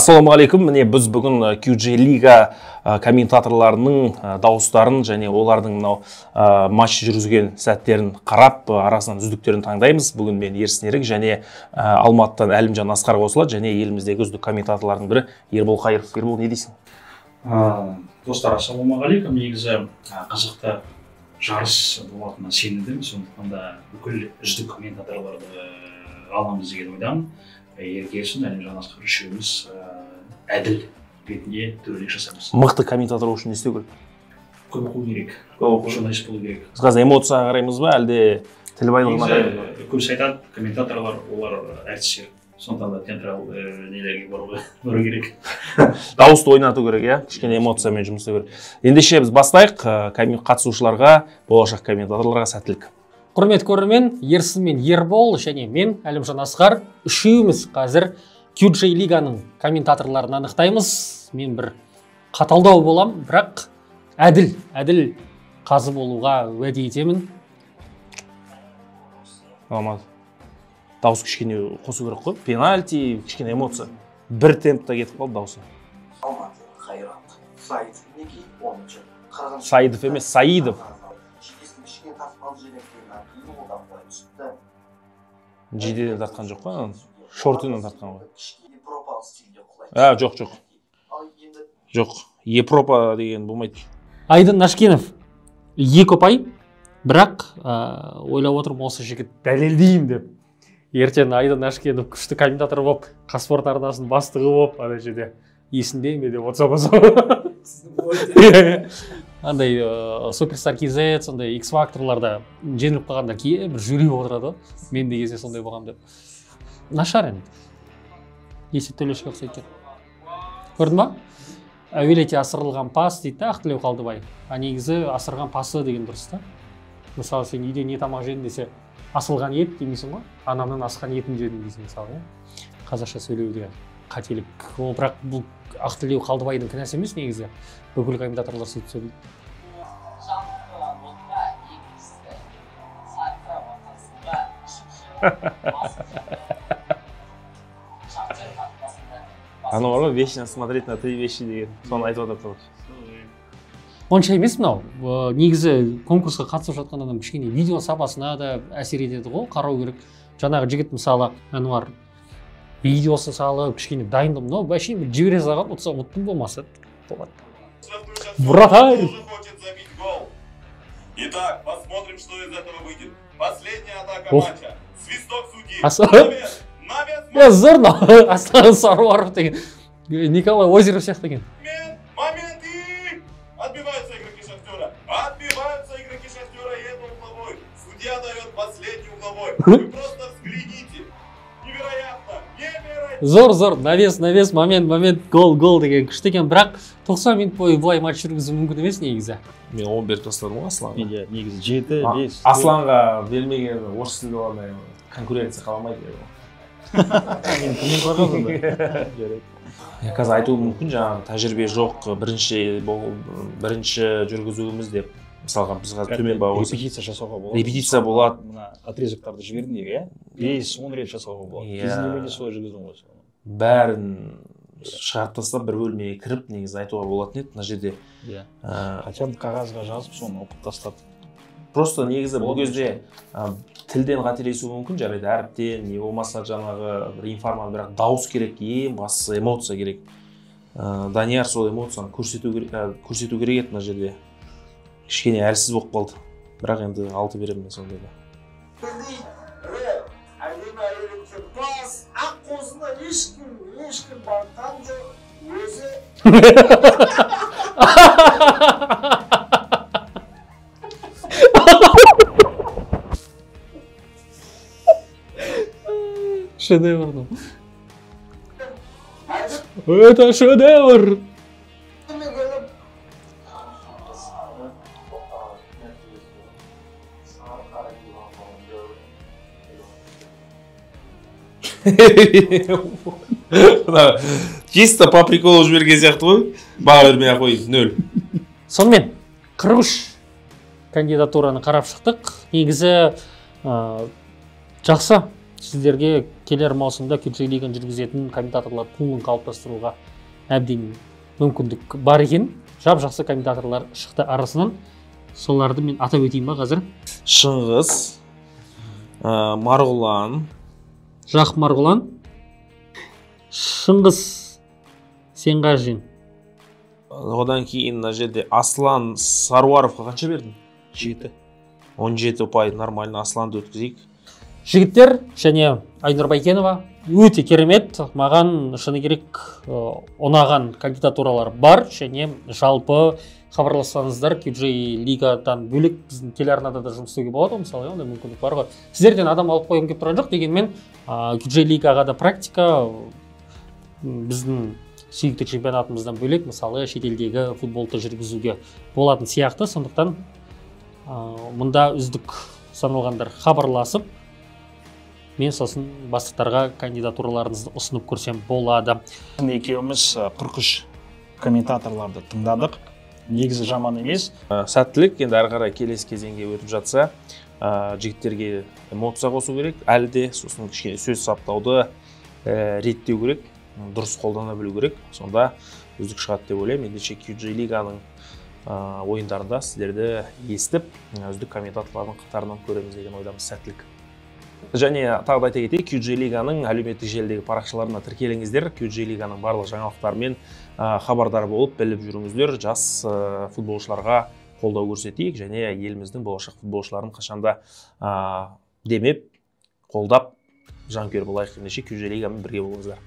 Ассалаумағалейкум. Міне біз бүгін QJ Лига комментаторларының дауыстарын және олардың мынау матч жүргізген сәттерін қарап, арасынан үздіктерін таңдаймыз. Бүгін мен Ерсін Ерік және Алматыдан Әлімжан Асқар қосылады және еліміздегі үздік комментаторлардың бірі Ербол Қайыров. Ербол, не дейсің? Достар, ассалаумағалейкум. Негізі қызықты жарыс болатынына сендім, сондықтан да бүкіл үздік комментаторларды аламыз деген ойдамын. Еркесін, Әлімжан Асқар үшеуміз әділ ретінде төрелік жасаймыз. Мықты комментатор үшін не істеу керек? Көп оқу керек. Көп оқу, журналист болу керек. Біз қазір эмоцияға қараймыз ба, әлде тіл байлығына қараймыз ба? Көбісі айтады, комментаторлар олар әртістер. Сондықтан да театрал нелерге бару керек. Дауысты ойнату керек, иә? Кішкене эмоциямен жұмыс істеу керек. Ендеше біз бастайық. Қатысушыларға, болашақ комментаторларға сәттілік. Құрметті көрермен, Ерсін мен Ербол және мен, Әлімжан Асқар, үшеуміз қазір QJ Лиганың комментаторларын анықтаймыз. Мен бір қаталдау болам, бірақ әділ қазы болуға уәде етемін. Алмаз, дауыс кішкене қосу керек қой. Пенальти, кішкене эмоция. Бір темпта кетіп қалды дауысы. Алматы, Қайрат, Саидов, мінекей, 10-шы. Саидов емес, Саидов. Жидеден тартқан жоқ қой, шортынан тартқан ғой. Жоқ, жоқ. Жоқ, Европа деген болмайды. Айдын Нашкенов 2 ұпай, бірақ ойлап отырмын осы жігіт дәлелдеймін деп. Ертең Айдын Нашкенов күшті комментатор болып, Қазспорт арнасының бастығы болып, ана жерде есінде ме деп отырса болса. Андай Суперстар KZ, сондай X-факторларда жеңіліп қалғанда кейбір жюри отырады. Мен де кезде сондай болғам деп. Нашар енді. Есет Төлешке ұқсайды екен. Көрдің ба? Әуелете асырылған пас дейді да Ақтілеу Қалдыбай. А негізі асырған пасы деген дұрыс та. Мысалы, сен үйде не тамақ жедің десе, асылған ет демейсің ғой. Анамнан асқан етін жедім дейсің мысалы. Қазақша сөйлеуде қателік. Ол бірақ бұл Ақтілеу Қалдыбайдың кінәсі емес негізі. Бүкіл комментаторлар сөйтіп сөйлейді. Анау бар ғой, вечно смотреть на три вещи деген. Соны айтып отырып қалды. Онша емес мынау. Негізі конкурсқа қатысып жатқан адам кішкене видео сапасына да әсер етеді ғой, қарау керек. Жаңағы жігіт мысалы, Әнуар видеосын салып, кішкене дайындық, мынау вообще бір жібере салған, ұтса ұттым болмаса болады. Вратарь! Итак, посмотрим, что из этого выйдет. Последняя атака матча. Свисток судьи. Зор мынау. Аслан Саруаров деген. Николай Озеров сияқты екен. Момент и отбиваются игроки Шахтера. Отбиваются игроки Шахтера, и это угловой. Судья дает последний угловой. Вы просто взгляните. Невероятно! Невероятно! Зор, навес, навес, момент, момент, гол, гол деген күшті екен. Бірақ 90 минут бойы былай матч жүргізу мүмкін емес негізі. Мен 10 беріп тастадым ғой Асланға. Менде негізі 7, 5. Асланға бермеген орыс тілді болғанда конкуренция қаламайды еді. Мен кімнен қорқамын сонда? Жарайды. Қазір айтуым мүмкін, жаңағы тәжірибе жоқ, бірінші жүргізуіміз деп. Мысалға, біз қазір төмен баға қойсақ. Репетиция жасауға болады. Репетиция болады. Мына отрезоктарды жібердің неге, иә? 5-10 рет жасауға болады. Кезінде мен де солай жүргіздім ғой. Бәрін шығарып тастап бір бөлмеге кіріп негізі айтуға болатын еді мына жерде. Иә. Хотя бы қағазға жазып соны оқып тастап. Просто негізі бұл кезде тілден қателесуі мүмкін, жарайды, әріптен, не болмаса жаңағы бір информация, бірақ дауыс керек, ең бастысы эмоция керек. Данияр сол эмоцияны көрсету керек еді мына жерде. Кішкене әлсіз болып қалды. Бірақ енді 6 беремін мен сонда да. Ешкім баққан жоқ, өзі. Шедевр. Это шедевр. Чисто по приколу жіберген сияқты ғой. Баға бермей ақ қой, 0. Сонымен 43 кандидатураны қарап шықтық. Негізі жақсы. Сіздерге келер маусымда QJ Лиганы жүргізетін комментаторлар пулын қалыптастыруға әбден мүмкіндік бар екен. Жап-жақсы комментаторлар шықты арасынан. Соларды мен атап өтейін ба қазір? Шыңғыс, Марғұлан. Жақып Марғұлан. Шыңғыс Сенғажин. Одан кейін мына жерде Аслан Саруаровқа қанша бердің? 7. 17 ұпай, нормально, Асланды өткізейік. Жігіттер және Айнұр Байкенова өте керемет. Маған шыны керек ұнаған кандидатуралар бар және жалпы хабарлассаңыздар QJ Лигадан бөлек біздің телеарнада да жұмыс істеуге болады ғой, мысалы, ондай мүмкіндік бар ғой. Сіздерден адам алып қойғым келіп тұрған жоқ, дегенмен QJ Лигаға да практика біздің сүйікті чемпионатымыздан бөлек, мысалы, шетелдегі футболды жүргізуге болатын сияқты. Сондықтан мұнда үздік саналғандар хабарласып, мен сосын бастықтарға кандидатураларыңызды ұсынып көрсем болады. Екеуміз 43 комментаторларды тыңдадық. Негізі жаман емес. Сәттілік, енді әрі қарай келесі кезеңге өтіп жатса, жігіттерге эмоция қосу керек, әлі де сосын кішкене сөз саптауды реттеу керек, дұрыс қолдана білу керек. Сонда үздік шығады деп ойлаймын. Ендеше QJ Лиганың ойындарында сіздерді естіп, үздік комментаторлардың қатарынан көреміз деген ойдамыз. Сәттілік. Және тағы да айта кетейік, QJ Лиганың әлеуметтік желідегі парақшаларына тіркеліңіздер. QJ Лиганың барлық жаңалықтарымен хабардар болып, біліп жүріңіздер. Жас футболшыларға қолдау көрсетейік және еліміздің болашақ футболшыларын қашанда демеп, қолдап, жанкүйер болайық. Ендеше QJ Лигамен бірге болыңыздар.